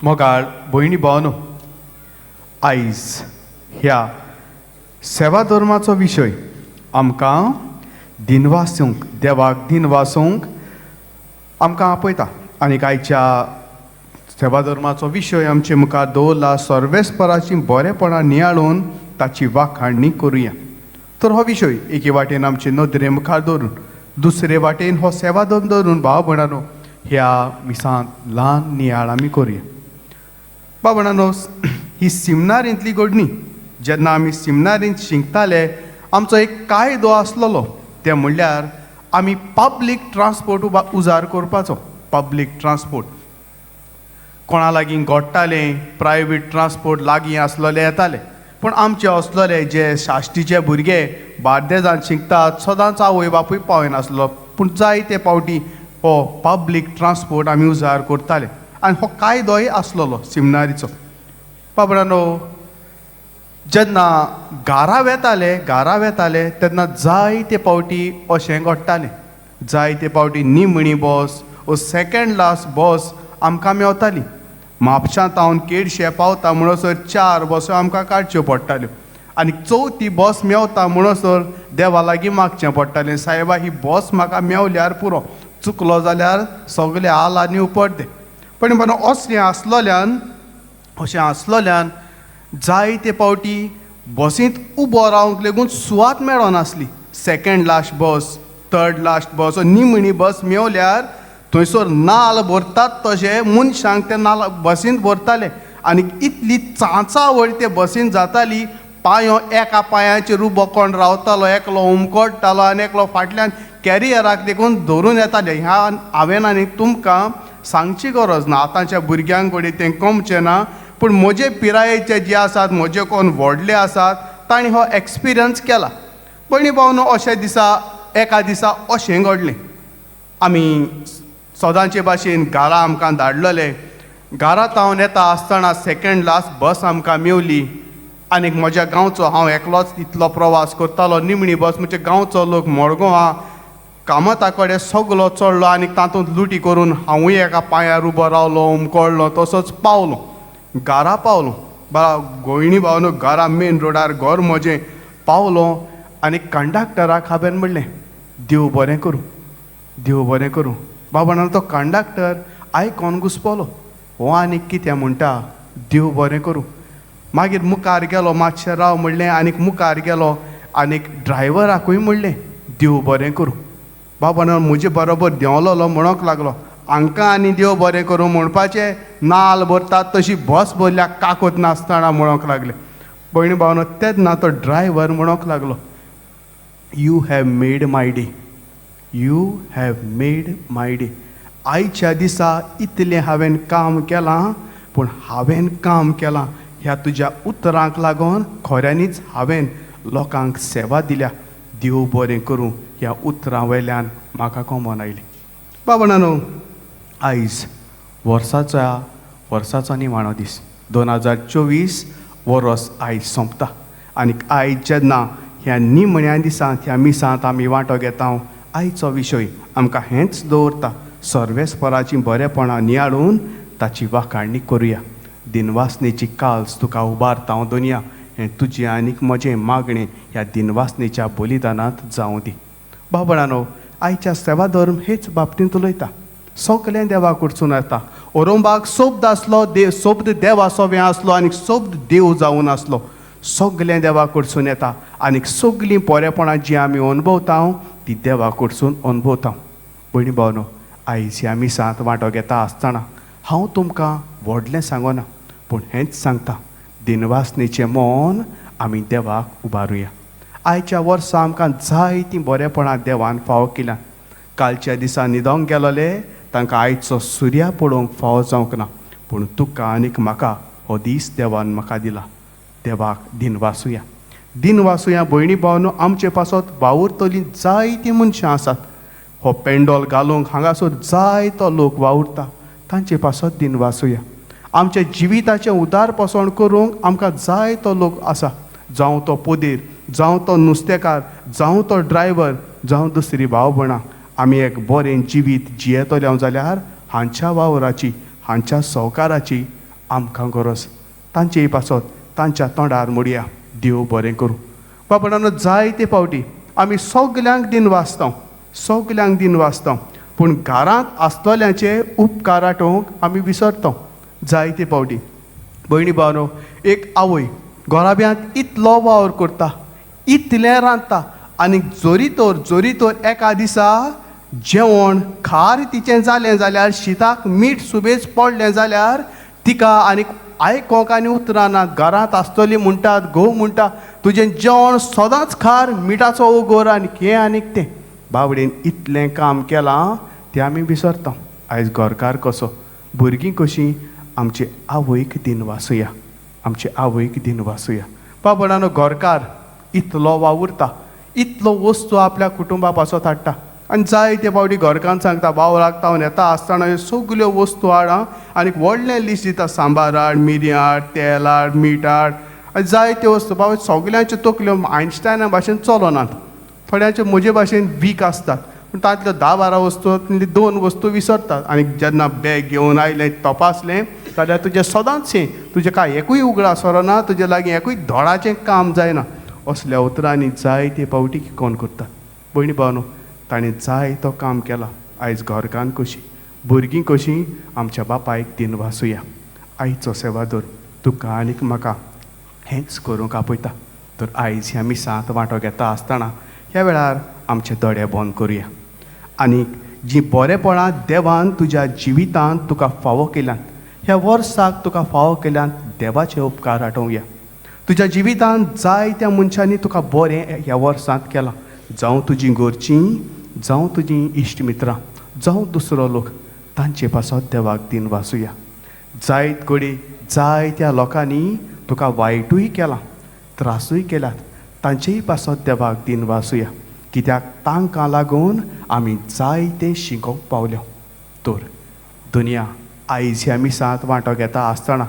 मोगाळ भयणी भावानो, आयज ह्या सेवा धर्माचो विशय आमकां दिनवासूंक, देवाक दिनवासूंक आमकां आपयता. आनी आयच्या सेवा धर्माचो विशय आमचे मुखार दवरला, सर्वेस्पराची बरेपणां नियाळून ताची वाखाणणी करुया. तर हो विशय एके वाटेन आमचे नदरे मुखार दवरून, दुसरे वाटेन हो सेवा धर्म दवरून, भाव भयणानो, ह्या मिसांत ल्हान नियाळ आमी करुया. भाव भयणानो, ही सिमनारींतली घडणी. जेन्ना आमी सिमनारींत शिकताले, आमचो एक कायदो आसलेलो, तें म्हणल्यार आमी पब्लीक ट्रान्सपोर्ट उजार करपाचो. पब्लीक ट्रान्सपोर्ट कोणा लागीं घोडटालें, प्रायवेट ट्रान्सपोर्ट लागीं आसलेले येताले, पूण आमचे आसलेले जे साश्टीचे भुरगे बार्देजान शिकतात, सदांच आवय बापूय पावयनासलो, पूण जायते फावटी हो पब्लीक ट्रान्सपोर्ट आमी उजार करताले आनी हो कायदोय आसलेलो सिमनारीचो. बाबडानो, जेन्ना घारा वेताले, घारा वेताले तेन्ना जायते फावटी अशें घडटालें, जायते फावटी निमणी बस वो सेकेंड लास्ट बस आमकां मेवताली. म्हापशां तावन केडशे पावता म्हणसर चार बसो आमकां काडच्यो पडटाल्यो आनी चवथी बस मेवता म्हणसर देवा लागीं मागचें पडटालें, सायबा, ही बस म्हाका मेवल्यार पुरो, चुकलो जाल्यार सगळे हाल आनी उपडदे. पण बरो असलें आसलोल्यान, अशें आसलोल्यान जायते फावटी बसींत उबो रावंक लेगून सुवात मेळनासली. सेकेंड लास्ट बस, थर्ड लास्ट बस, निमणी बस मेवल्यार थंयसर नाल भरतात तशे मनशांक ते नाल बसींत भरताले आनी इतली चांचावळ ते बसींत जाताली. पांयो एका पांयाचेर उबो कोण रावतालो, एकलो हुमकोडटालो आनी एकलो फाटल्यान कॅरियराक देखून धरून येताले. ह्या हांवें आनी तुमकां सांगची गरज ना, आतांच्या भुरग्यांक कडेन तें कमचें ना, पूण म्हजे पिरायेचे जे आसात, म्हजे कोण व्हडले आसात, तांणी हो एक्सपिरियन्स केला. भयणी भावनो, अशे दिसा, एका दिसा अशें घडलें. आमी सदांचे भाशेन घरा आमकां धाडलेले. घरा तावन येता आसतना सेकेंड लास्ट बस आमकां मेवली आनी म्हज्या गांवचो हांव एकलोच इतलो प्रवास करतालो. निमणी बस, म्हज्या गांवचो लोक मडगांवां कामता कडेन सगलो चडलो आनी तातूंत लुटी करून हांवूय एका पांयार उबो रावलो, उमकळ्ळो, तसोच पावलो, घरा पावलो. बा गोयणी भावनो, घरा मेन रोडार घर म्हजें. पावलो आनी कंडक्टराक हांवें म्हणलें, देव बरें करूं, देव बरें करूं. बाबा, तो कंडक्टर आयकोन घुसपलो, हो आनी कितें म्हणटा देव बरें करूं. मागीर मुखार गेलो, मातशें राव म्हणलें आनीक मुखार गेलो आनीक ड्रायव्हराकूय म्हणलें, देव बरें करूं. बाबा, म्हजे बरोबर देंवलोलो म्हणोंक लागलो, हांकां आनी देव बरें करूं म्हणपाचें, नाल भरतात तशी बस भरल्या काकूत नासतना म्हणोंक लागले. भयणी भावनो, तेन्ना तो ड्रायव्हर म्हणोंक लागलो, "You have made my day, you have made my day. आयच्या दिसा इतलें हांवें काम केलां, पूण हांवें काम केलां ह्या तुज्या उतरांक लागून खऱ्यांनीच हांवें लोकांक सेवा दिल्या. देव बरें करूं ह्या उतरां वयल्यान म्हाका कमोन आयली." बाबणानो, आयज वर्साच्या वर्साचो निमाणो दीस. 2024 वरोस आयज सोंपता आनी आयज जेन्ना ह्या निमण्या दिसांत ह्या मिसांत आमी वांटो घेता, आयचो विशय आमकां हेंच दवरता, सर्वेस्पराचीं बरेपणां नियाळून ताची वाखाणणी करुया. दिनवासनेची काल्स तुका उबारता हांव दोनया, हें तुजें आनीक म्हजें मागणें ह्या दिनवासनेच्या बलिदानांत जावं दी. बाबणानो, आयच्या सेवा धर्म हेच बाबतींत उलयता. सगळें देवा कडसून येता. ओरोंबाक सोब्द आसलो, देव सोब्द देवा सोबें आसलो आनी सोब्द देव जावन आसलो. सगळें देवा कडसून येता आनी सगळीं बरेपणां जीं आमी अणभवता ती देवा कडसून अणभवता. भयणी भावनो, आयज ह्या मिसांत वांटो घेता आसतना हांव तुमकां व्हडलें सांगना, पूण हेंच सांगता, दिनवासनेचें मन आमी देवाक उबारुया. आयच्या वर्सा आमकां जायतीं बरेपणां देवान फावो केल्यां. कालच्या दिसा न्हिदोंक गेलोले तांकां आयचो सुर्या पळोवंक फावो जावंक ना, पूण तुका आनीक म्हाका हो दीस देवान म्हाका दिला. देवाक दिनवासुया, दिनवासुया. भयणी भावनो, आमचे पासत वावुरतलीं जायतीं मनशां आसात. हो पेंडोल घालूंक हांगासर जायतो लोक वावुरता, तांचे पासत दिनवासुया. आमच्या जिविताचें उदारपसण करूंक आमकां जायतो लोक आसा, जावं तो पोदेर, जावं तो नुस्तेकार, जावं तो ड्रायव्हर, जावं दुसरी भाव भयणां. आमी एक बरें जिवीत जियेतले जाल्यार हांच्या वावराची, हांच्या सहकाराची आमकां गरज. तांचे पासत तांच्या तोंडार मोडया देव बरें करूं. बाबडानो जायते फावटी आमी सगल्यांक दिन वाचता, सगल्यांक दिन वाचता, पूण घरांत आसतल्यांचे उपकार आठोवंक आमी विसरता जायते फावटी. भयणी भावनो, एक आवय घराब्यांत इतलो वावर करता, इतलें रांदता आनी जरी तर एका दिसा जेवण खार तिचें जालें जाल्यार, शिताक मीठ सुबेज पडलें जाल्यार तिका आनीक आयकोंक आनी उतरां ना. घरांत आसतली म्हणटात, घोव म्हणटा तुजें जेवण सदांच खार, मिठाचो उगोर आनी हें आनीक तें. बावडेन इतलें काम केलां तें आमी विसरता. आयज घरकार कसो, भुरगीं कशीं, आमचे आवयक दिन वासुया, आमचे आवयक दिन वासुया. बाबडानो घरकार इतलो वावुरता, इतलो वस्तू आपल्या कुटुंबा पासत हाडटा आनी जायते फावटी घरकान्न सांगता वावराक तावन येता आसतना ह्यो सगल्यो वस्तू हाड आं, आनी व्हडलें लिस्ट दिता, सांबार हाड, मिरयां हाड, तेल हाड, मीठ हाड आनी जायत्यो वस्तू. बाबा सगल्यांच्यो तकल्यो आयन्स्टायना भाशेन चलनात, थोड्यांच्यो म्हजे भाशेन वीक आसतात, पूण तांतल्यो 10-12 वस्तू 2 वस्तू विसरतात. आनी जेन्ना बॅग घेवन आयलें तपासलें जाल्यार तुजें सदांच हें, तुजें कांय एकूय उगडास सरना, तुजे लागीं एकूय धोडाचें काम जायना. असल्या उतरांनी जायते फावटी कोण करतात. भयणी भावनो, ताणें जायतो काम केला. आयज घरकान्न कशी, भुरगीं कशीं, आमच्या बापायक दिन वासुया. आयचो सेवादोर तुका आनीक म्हाका हेंच करूंक आपयता. तर आयज ह्या मिसांत वांटो घेता आसतना ह्या वेळार आमचे दोळे बंद करुया आनी जीं बरेपणां देवान तुज्या जिवितांत तुका फावो केल्यात, ह्या वर्साक तुका फावो केल्यात, देवाचे उपकार आठोवया. तुज्या जिवितांत जायत्या मनशांनी तुका बरें ह्या वर्सांत केलां, जावं तुजीं घरचीं, जावं तुजीं इश्ट मित्रां, जावं दुसरो लोक, तांचे पासत देवाक दिन वासुया. जायत कडेन जायत्या लोकांनी तुका वायटूय केलां, त्रासूय केल्यात, तांचेय पासत देवाक दिन वासुया, कित्याक तांकां लागून आमी जायते शिकोवंक पावल्यो. तर दुनिया आयज ह्या मिसांत वांटो घेता आसतना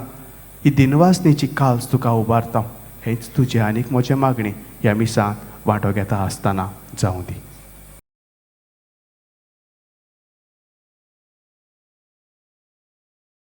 ही दिनवासनेची काल्स तुका उबारता, हेंच तुजें आनीक म्हजें मागणें ह्या मिसांत वांटो घेता आसतना जावं दी.